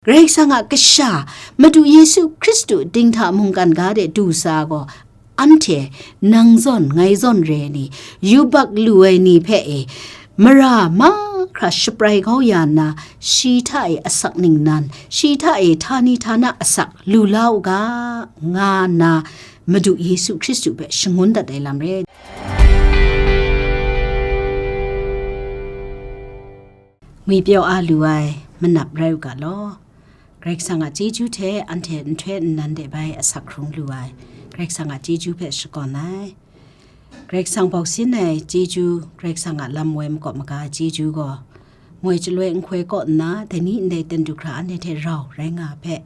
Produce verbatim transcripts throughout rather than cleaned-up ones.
Karai Kasang a Kasha, Madu Yesu Hkristu dinghta mungkan ga de du sa gaw, anhte nang zawn, ngai zawn re ni, yubak lu ai ni hpe e, mara mahkra shaprai kau ya nna, shi hta e asak ningnan, shi hta e htani htana asak lu la u ga, nga nna Madu Yesu Hkristu hpe shangun dat ai lam re. Ngwipyaw a lu ai manap rai u ga law. Karai Kasang a chyeju hte anhte nhtoi nnan de bai asak hkrung lu ai, Karai Kasang a chyeju hpe shakawn ai. Karai Kasang bawk sin ai chyeju, Karai Kasang a lam woi makawp maga ai chyeju gaw, moi chyaloi nhkoi kaw nna, dai ni ndai ten du hkra anhte hte rau rai nga hpe,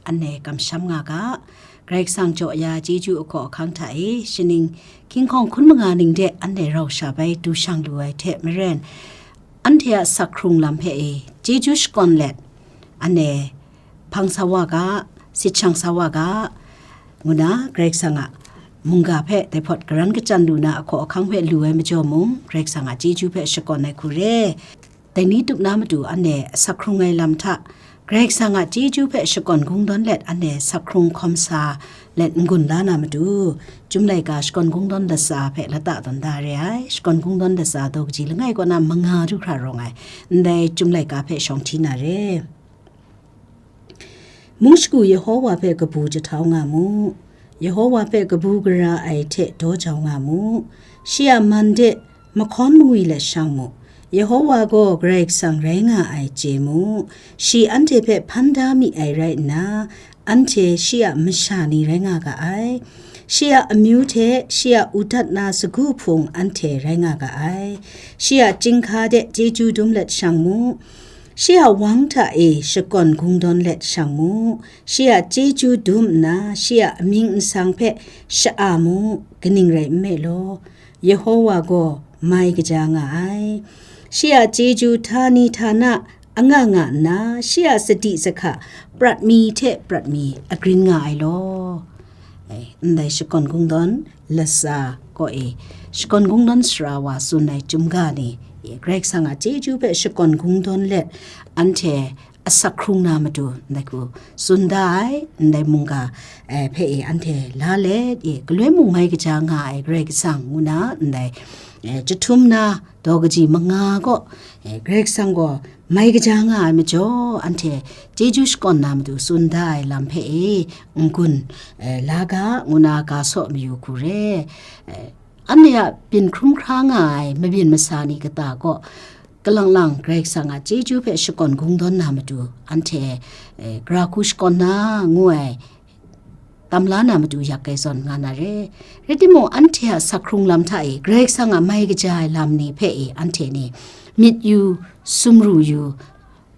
anhte kamsham nga ga. Karai Kasang jaw ya chyeju ahkaw ahkang hta e, shaning hkinghkawng hkun manga ning de anhte rau sha bai du shang lu ai hte maren, anhte a sak hkrung lam hpe e chyeju shakawn let, anhte hpang sa wa ga, sit shang sa wa ga, ngu na Karai Kasang a mungga hpe dai hpawt karan kachyan lu na ahkaw ahkang hpe lu ai majaw mung, Karai Kasang a chyeju hpe shakawn ai hku re. Dai ni tup na matu anhte asak hkrung ai lam hta, Karai Kasang a chyeju hpe shakawn kungdawn let anhte sak hkrung hkawm sa let n-gun la na matu, Chyum laika shakawn kungdawn latsa hpe lata tawn da re ai, shakawn kungdawn latsa daw kaji langai kaw na manga du hkra rawng ai, ndai Chyum laika hpe shawng hti na re. Mung shagu Yehowa hpe kabu jahtau nga mu, Yehowa hpe kabu gara ai hte daw jau nga mu, shi a man de mahkawn mangwi let shang mu. Yehowa gaw Karai Kasang rai nga ai chye mu, shi anhte hpe hpan da mi ai rai nna, anhte shi a masha ni rai nga ga ai. Shi a amyu hte shi a udat na sagu hpung anhte rai nga ga ai. Shi a chyinghka de chyeju dum let shang mu. Shi a wang hta e shakawn kungdawn let shang mu. Shi a chyeju dum nna, shi a amying nsang hpe sha-a mu, kaning rai nme law, Yehowa gaw mai kaja nga ai. Shi a chyeju htani htana anga nga nna, shi a sadi sahka prat mi hte prat mi agrin nga ai law. E, ndai shakawn kungdawn latsa kaw e, shakawn kungdawn sara wa tsun ai Chyum ga ni, e, Karai Kasang a chyeju hpe shakawn kungdawn let, anhte asak hkrung na matu ndai hku tsun da ai, ndai mungga, eh, hpe e anhte la let, e, galoi mung mai kaja nga ai Karai Kasang ngu na ndai, eh, jahtum na daw kaji manga kaw, eh, Karai Kasang gaw mai kaja nga ai majaw, anhte chyeju shakawn na matu tsun da ai lam hpe e n-gun, eh, la ga, ngu na ga saw mayu hku re. Eh, anhte a byin hkrum hkra nga ai mabyin masa ni kata kaw, kalang lang Karai Kasang a chyeju hpe shakawn kungdawn na matu, anhte, eh, gara hku shakawn na ngu ai, tam la na matu yak ai zawn nga na re. Rai timung, anhte a sak hkrung lam hta e Karai Kasang a mai kaja ai lam ni hpe e anhte ni myit yu, sumru yu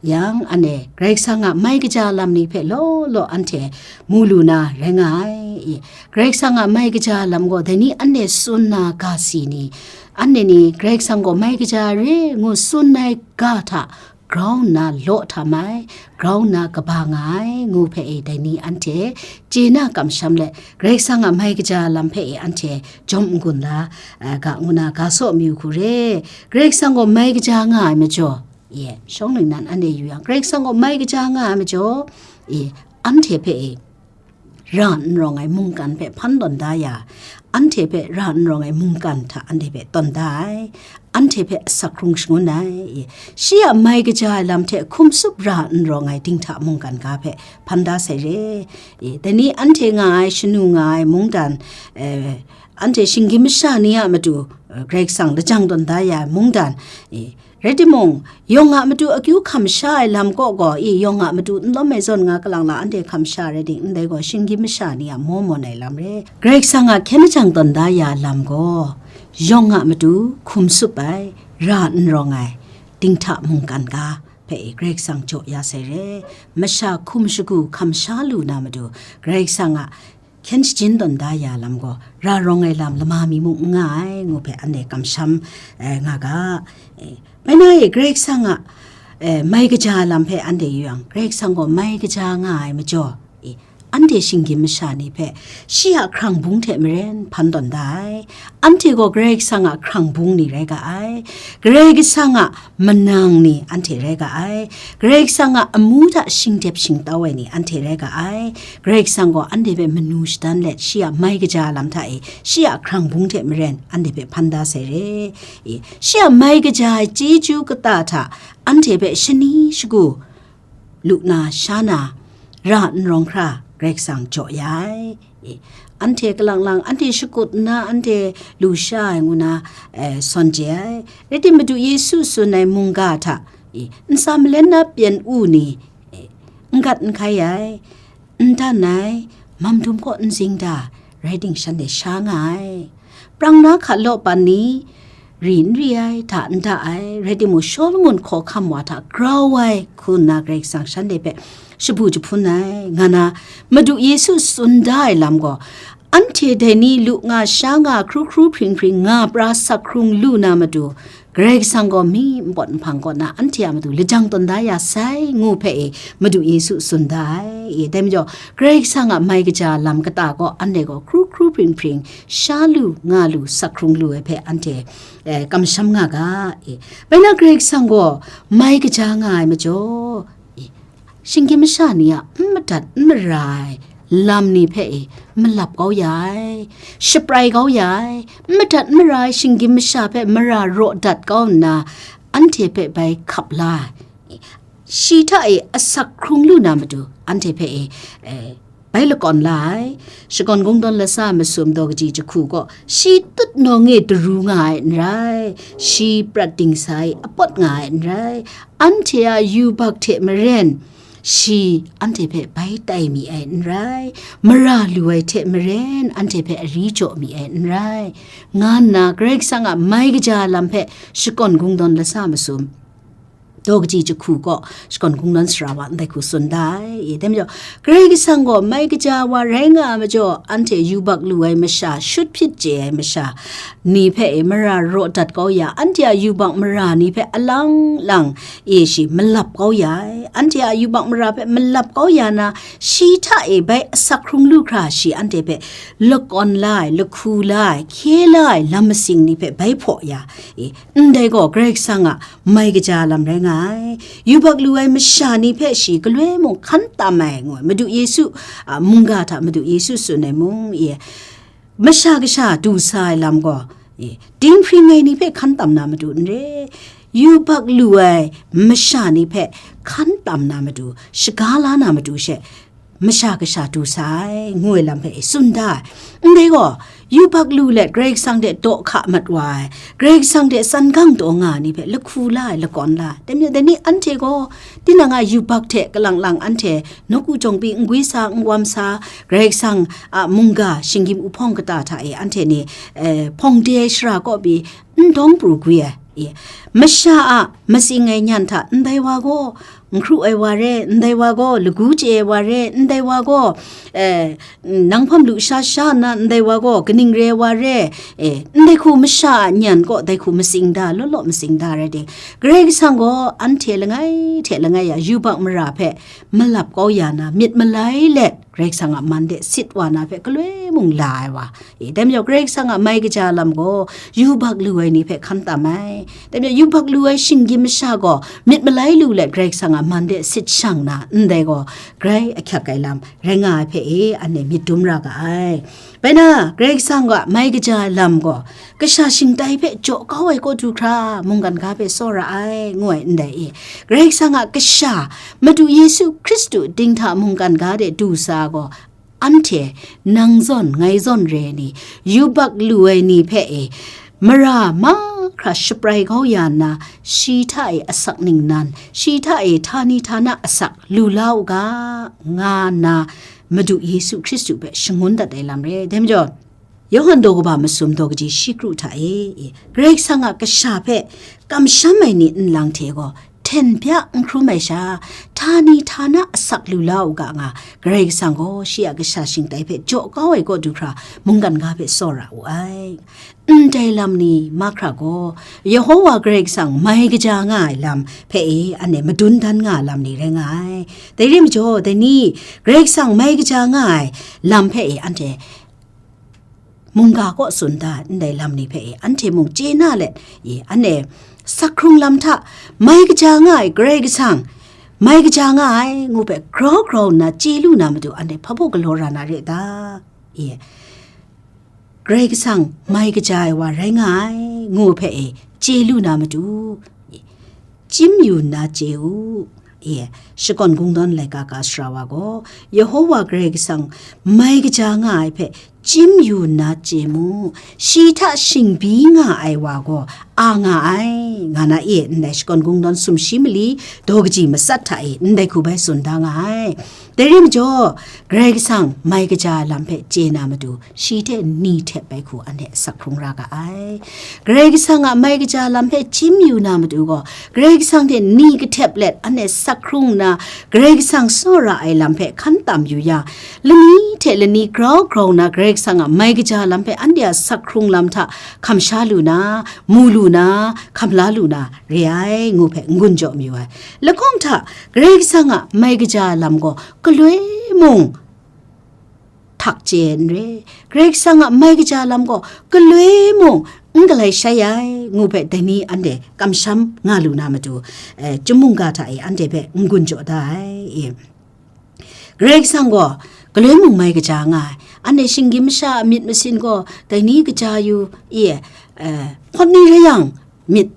yang, anhte Karai Kasang a mai kaja lam ni hpe law law anhte mu lu na rai nga ai. I, Karai Kasang a mai kaja lam gaw dai ni anhte tsun na ga si ni, anhte ni Karai Kasang gaw mai kaja re ngu tsun ai ga hta grau nna law htam ai, grau nna kaba nga ai, ngu hpe e dai ni anhte chye na kamsham let, Karai Kasang a mai kaja lam hpe e anhte jawm n-gun la, eh, ga ngu na ga saw mayu hku re. Karai Kasang gaw mai kaja nga ai majaw, e, shawng ningnan anhte yu yang, Karai Kasang gaw mai kaja nga ai majaw, e, anhte hpe e, ra n rawng ai mungkan hpe hpan tawn da ya, anhte hpe ra n rawng ai mungkan hta anhte hpe tawn da ai, anhte hpe asak hkrung shangun ai, e, shi a mai kaja ai lam hte hkum tsup ra n rawng ai dinghta mungkan ga hpe hpan da sai re. E, dai ni anhte nga ai, shanu nga ai mungdan, e, anhte shinggyim masha ni a matu, e, Karai Kasang lajang tawn da ya ai mungdan, e, rai timung, yawng a matu akyu hkam sha ai lam kaw gaw, i, yawng a matu n lawm ai zawn nga kalang la anhte hkam sha rai ting, ndai gaw shinggyim masha ni a maw mawn ai lam re. Karai Kasang a hkyen lajang tawn da ya lam gaw, yawng a matu hkum tsup ai, ra n rawng ai, dinghta mungkan ga hpe e Karai Kasang jaw ya sai re. Masha hkum shagu hkam sha lu na matu, Karai Kasang a hkyen shajin tawn da ya lam gaw, ra rawng ai lam lama mi mung n nga ai, ngu hpe anhte kamsham, eh, nga ga. Eh, bai na e, Karai Kasang a, eh, mai kaja lam hpe anhte yu yang, Karai Kasang gaw mai kaja nga ai majaw, eh, anhte shinggyim masha ni hpe shi a hkrang bung hte maren hpan tawn da ai. Anhte gaw Karai Kasang a hkrang bung ni rai ga ai. Karai Kasang a manang ni anhte rai ga ai. Karai Kasang a amu hta shingdep shingtau ai ni anhte rai ga ai. Karai Kasang gaw anhte hpe manu shadan let shi a mai kaja lam hta e, shi a hkrang bung hte maren anhte hpe hpan da sai re. E, shi a mai kaja ai chyeju kata hta anhte hpe shani shagu lu na sha na ra n rawng hkra Karai Kasang jaw ya ai. E, anhte kalang lang, anhte shakut nna, anhte lu sha ai ngu na, e, sawn chye ai. Rai timung, Madu Yesu tsun ai mungga hta, e, ntsa malen na pyen u ni, e, n gat n hkai ai, n dan ai, mam dum kaw n zing da, rai ting, shanhte sha nga ai. Prang na hka law pan ni, ri n ri ai, da n da ai, rai timung, Shawlumon hkawhkam wa hta grau ai, hku nna Karai Kasang shanhte hpe shabu jahpun ai, nga na, Madu Yesu tsun da ai lam gaw, anhte dai ni lu nga sha nga, hkru hkru hpring hpring nga pra sak hkrung lu na matu, Karai Kasang gaw mi npawt nhpang kaw na anhte a matu lajang tawn da ya sai, ngu hpe e, Madu Yesu tsun da ai. E, dai majaw, Karai Kasang a mai kaja lam kata gaw anhte gaw hkru hkru hpring hpring, sha lu, nga lu, sak hkrung lu ai hpe anhte, e, kamsham nga ga, e. Bai na, Karai Kasang gaw mai kaja nga ai majaw, e, shinggyim masha ni a n madat n mara ai lam ni hpe e malap kau ya ai, shaprai kau ya ai, n madat n mara ai shinggyim masha hpe mara raw dat kau nna, anhte hpe bai hkap la ai. Shi hta e asak hkrung lu na matu, anhte hpe e, e, bai lakawn la ai. Shakawn Kungdawn Lasa Masum daw kaji jahku gaw, shi tutnawng e daru nga ai n rai, shi prat dingsa e apawt nga ai n rai, anhte a yubak hte maren, shi anhte hpe bai tai mi ai n rai, mara lu ai hte maren, anhte hpe ari jaw mi ai n rai, nga nna Karai Kasang a mai kaja lam hpe Shakawn Kungdawn Lasa Masum daw kaji jahku gaw, Shakawn Kungdawn Sara wa ndai hku tsun da ai. E, dai majaw, Karai Kasang gaw mai kaja wa rai nga ai majaw, anhte yubak lu ai masha, shut hpyit chye ai masha ni hpe e mara raw dat kau ya, anhte a yubak mara ni hpe alang lang e shi malap kau ya ai. Anhte a yubak mara hpe malap kau ya na, shi hta e bai asak hkrung lu hkra shi anhte hpe lakawn la ai, lahku la ai, hkye la ai lam masing ni hpe bai hpaw ya. E, ndai gaw Karai Kasang a mai kaja lam rai nga ai. Yubak lu ai masha ni hpe shi galoi mung hkan tam ai, ngu ai. Madu Yesu, a, mungga hta Madu Yesu tsun ai mung, e, masha kasha du sa ai lam gaw, e, dinghpring ai ni hpe hkan tam na matu n re, yubak lu ai masha ni hpe hkan tam na matu, shaga la na matu she, masha kasha du sa ai, ngu ai lam hpe e tsun da ai. Ndai gaw, yubak lu let Karai Kasang hte daw hka mat wa ai, Karai Kasang hte san gang taw nga ai ni hpe lahku la ai, lakawn la ai. Dai majaw, dai ni anhte gaw, tinang a yubak hte kalang lang anhte nawku jawng pyi n gwi sa, n wam sa, Karai Kasang a mungga shinggyim uhpawng kata hta e anhte ni, eh, hpawng de shara kaw pyi n dawng pru gwi ai. E, masha a matsing ai nyan hta, ndai wa gaw, n hkru ai wa re, ndai wa gaw, lagu chye ai wa re, ndai wa gaw, eh, nang hpawm lu sha sha nna, ndai wa gaw, kaning re ai wa re, eh, ndai hku masha a nyan kaw, dai hku matsing da, law law matsing da rai ting, Karai Kasang gaw anhte langai hte langai a yubak mara hpe malap kau ya na, myit malai let, Karai Kasang a man de sit wa na hpe galoi mung la ai wa. E, dai majaw, Karai Kasang a mai kaja lam gaw, yubak lu ai ni hpe hkan tam ai. Dai majaw, yubak lu ai shinggyim masha gaw, myit malai lu let Karai Kasang a man de sit shang na, ndai gaw, grai ahkyak ai lam rai nga ai hpe e, anhte myit dum ra ga ai. Bai na, Karai Kasang a mai kaja ai lam gaw, kasha shingtai hpe jaw kau ai kaw du hkra, mungkan ga hpe tsawra ai, ngu ai ndai e. Karai Kasang a kasha, Madu Yesu Hkristu dinghta mungkan ga de du sa gaw, anhte nang zawn, ngai zawn re ai ni, yubak lu ai ni hpe e, mara mahkra shaprai kau ya nna, shi hta e asak ningnan, shi hta e htani htana asak lu la u ga, nga nna Madu Yesu Hkristu hpe shangun dat ai lam re. Dai majaw, Yawhan daw kaba masum daw kaji shi kru hta e, e, Karai Kasang a kasha hpe kamsham ai ni nlang hte gaw, hten bya n hkrum ai sha, htani htana asak lu la u ga nga, Karai Kasang gaw shi a kasha shingtai hpe jaw kau ai kaw du hkra mungkan ga hpe tsawra wu ai. Ndai lam ni mahkra gaw, Yehowa Karai Kasang mai kaja nga ai lam hpe e, anhte madun dan nga ai lam ni rai nga ai. Dai re majaw, dai ni Karai Kasang mai kaja nga ai lam hpe e, anhte mungga kaw tsun da ai ndai lam ni hpe e, anhte mung chye na let, e, anhte sak hkrung lam hta, mai kaja nga ai Karai Kasang, mai kaja nga ai, ngu hpe grau grau nna chye lu na matu, anhte hpa baw galaw ra na re ta? E, Karai Kasang mai kaja ai wa rai nga ai, ngu hpe e, chye lu na matu, e, chyim yu nna chye u. E, shakawn kungdawn laika ka sara wa gaw, Yehowa Karai Kasang mai kaja nga ai hpe chyim yu nna chye mu, shi hta shingbyi nga ai wa gaw a nga ai, nga na e, ndai shakawn kungdawn sumshi mali daw kaji matsat hta e, ndai hku bai tsun da nga ai. Dai re majaw, Karai Kasang mai kaja ai lam hpe chye na matu, shi hte ni htep ai hku anhte sak hkrung ra ga ai. Karai Kasang a mai kaja lam hpe chyim yu na matu gaw, Karai Kasang hte ni kahtep let anhte sak hkrung nna, Karai Kasang tsawra ai lam hpe hkan tam yu yang, lani hte lani grau grau nna Karai Kasang a mai kaja lam hpe anhte a sak hkrung lam hta hkam sha lu na, mu lu na, hkam la lu na re ai, ngu hpe n gun jaw mayu ai. Lahkawng hta, Karai Kasang a mai kaja lam gaw galoi mung htak chye n re, Karai Kasang a mai kaja lam gaw galoi mung n galai shai ai, ngu hpe dai ni anhte kamsham nga lu na matu, eh, chyum mungga hta e anhte hpe n gun jaw da ai. E, Karai Kasang gaw galoi mung mai kaja nga ai. Anhte shinggyim masha a myit masin gaw dai ni kaja yu, e, eh, hpawt ni rai yang, myit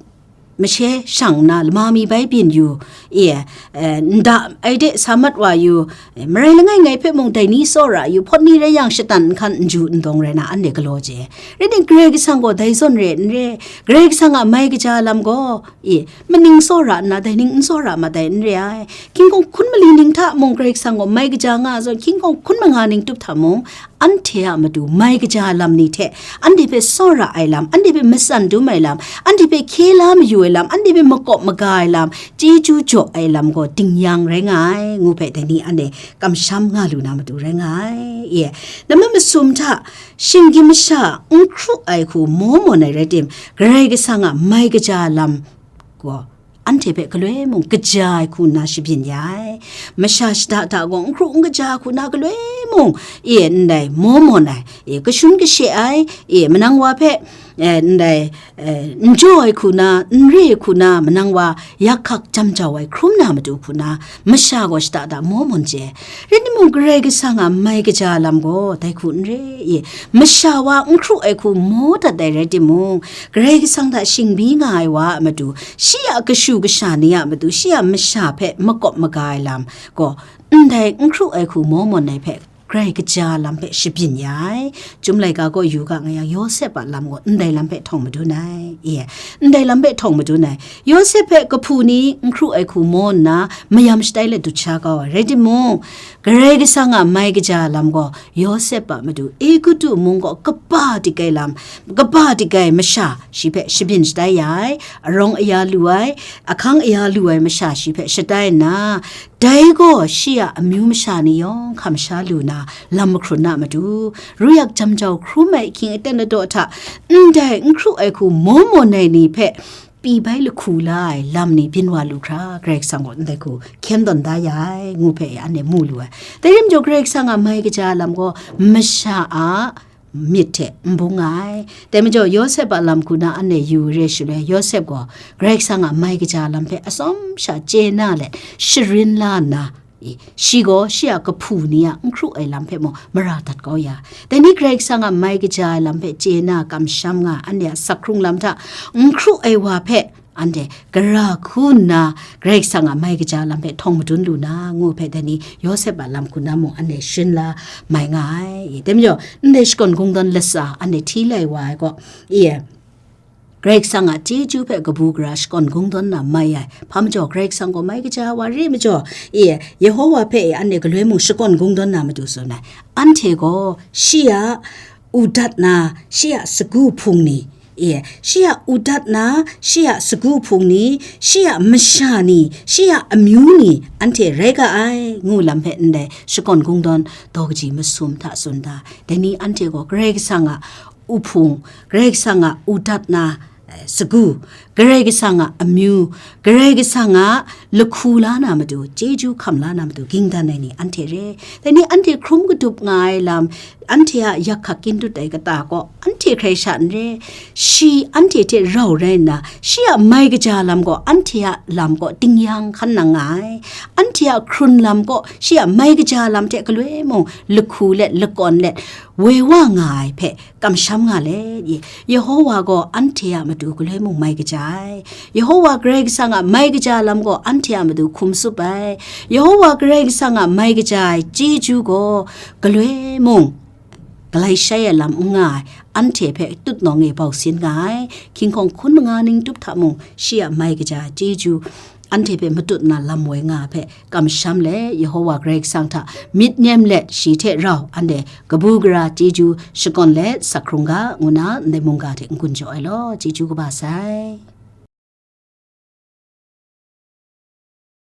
mashe shang nna lama mi bai byin yu, e, eh, nda ai de sa mat wa yu, eh, marai langai ngai hpe mung dai ni tsawra yu, hpawt ni rai yang shatan nhkan n ju n dawng rai na, anhte galaw chye. Rai nna, Karai Kasang gaw dai zawn re n re, Karai Kasang a mai kaja lam gaw, e, maning tsawra nna, dai ning n tsawra mat ai n re ai. Hkying hkawng hkun mali ning hta mung Karai Kasang gaw mai kaja nga ai zawn, hkying hkawng hkun manga ning tup hta mung, anhte a matu mai kaja lam ni hte, anhte hpe tsawra ai lam, anhte hpe matsan dum ai lam, anhte hpe hkye la mayu ai lam, anhte hpe makawp maga ai lam, chyeju jaw ai lam gaw dingyang rai nga ai, ngu hpe dai ni anhte kamsham nga lu na matu rai nga ai. E, nambat masum hta, shinggyim masha n hkru ai hku maw mawn ai rai tim, Karai Kasang a mai kaja lam gaw, anhte hpe galoi mung kaja ai hku nna shabyin ya ai. Masha shada da gaw n hkru n kaja hku nna galoi mung, e, ndai maw mawn ai, e, kashun kashe ai, e, manang wa hpe, e, ndai, e, n jaw ai hku nna, n re ai hku nna, manang wa yak hkak jam jau ai hkrum na matu hku nna, masha gaw shada da maw mawn chye. Rai timung, Karai Kasang a mai kaja lam gaw dai hku n re, e, masha wa n hkru ai hku maw dat ai rai timung, Karai Kasang hta shingbyi nga ai wa a matu, shi a kashu kasha ni a matu, shi a masha hpe makawp maga ai lam gaw, ndai n hkru ai hku maw mawn ai hpe, Karai kaja lam hpe shabyin ya ai. Chyum laika gaw yu ga nga yang, Yawsep a lam gaw ndai lam hpe htawng madun ai. E, ndai lam hpe htawng madun ai. Yawsep hpe kahpu ni n hkru ai hku maw nna, mayam shatai let dut sha kau ai. Rai timung, Karai Kasang a mai kaja lam gaw Yawsep a matu Egutu mung gaw kaba dik ai lam, kaba dik ai masha shi hpe shabyin shatai ya ai, arawng aya lu ai, ahkang aya lu ai masha shi hpe shatai nna, dai gaw shi a amyu masha ni yawng hkam sha lu na lam mahkrun a matu, ruyak jam jau hkrum ai ahkying aten ladaw hta, ndai n hkru ai hku maw mawn ai ni hpe pyi bai lahku la ai lam ni byin wa lu hkra, Karai Kasang gaw ndai hku hkyen tawn da ya ai, ngu hpe anhte mu lu ai. Dai rim jaw, Karai Kasang a mai kaja lam gaw masha a myit hte n bung nga ai. Dai majaw, Yawsep a lam hku na anhte yu re shaloi, Yawsep gaw Karai Kasang a mai kaja lam hpe atsawm sha chye na let, sharin la nna, i, shi gaw shi a kahpu ni a n hkru ai lam hpe mung mara dat kau ya. Dai ni Karai Kasang a mai kaja ai lam hpe chye na kamsham nga, anhte a sak hkrung lam hta n hkru ai wa hpe anhte gara hku nna Karai Kasang a mai kaja lam hpe htawng madun lu na, ngu hpe dai ni Yawsep a lam hku na mung anhte sharin la mai nga ai. Dai majaw, ndai shakawn kungdawn latsa anhte hti lai wa ai gaw, i, Karai Kasang a chyeju hpe kabu gara shakawn kungdawn na mai ai. Hpa majaw, Karai Kasang gaw mai kaja wa re majaw, i, Yehowa hpe e anhte galoi mung shakawn kungdawn na matu tsun ai. Anhte gaw shi a u dat na, shi a sagu hpung ni, E, shi a udat na, shi a sagu hpung ni, shi a masha ni, shi a amyu ni, anhte rai ga ai, ngu lam hpe ndai shakawn kungdawn daw kaji masum hta tsun da. Dai ni anhte gaw Karai Kasang a uhpung, Karai Kasang a udat na, eh, sagu, Karai Kasang a amyu, Karai Kasang a lahku la na matu, chyeju hkam la na matu, ging dan ai ni anhte re. Dai ni anhte hkrum kadup nga ai lam, anhte a yak hkak kyin dut ai kata gaw, anhte hkrai sha n re. Shi anhte hte rau rai nna, shi a mai kaja lam gaw, anhte a lam gaw, ting yang hkan nang nga ai. Anhte a hkrun lam gaw, shi a mai kaja lam hte galoi mung, lahku let, lakawn let, woi wa nga ai hpe, kamsham nga let, ye, Yehowa gaw anhte a matu galoi mung mai kaja ai. Yehowa Karai Kasang a mai kaja lam gaw anhte a matu hkum tsup ai. Yehowa Karai Kasang a mai kaja ai chyeju gaw galoi mung galai shai ai lam n nga ai, anhte hpe tutnawng e bau sin nga ai. Hkying hkawng hkun manga ning tup hta mung, shi a mai kaja ai chyeju anhte hpe matut na lam woi nga ai hpe kamsham let, Yehowa Karai Kasang hta myit nem let, shi hte rau anhte kabu gara chyeju shakawn let sak hkrung ga, ngu na ndai mungga hte n-gun jaw ai law, chyeju kaba sai.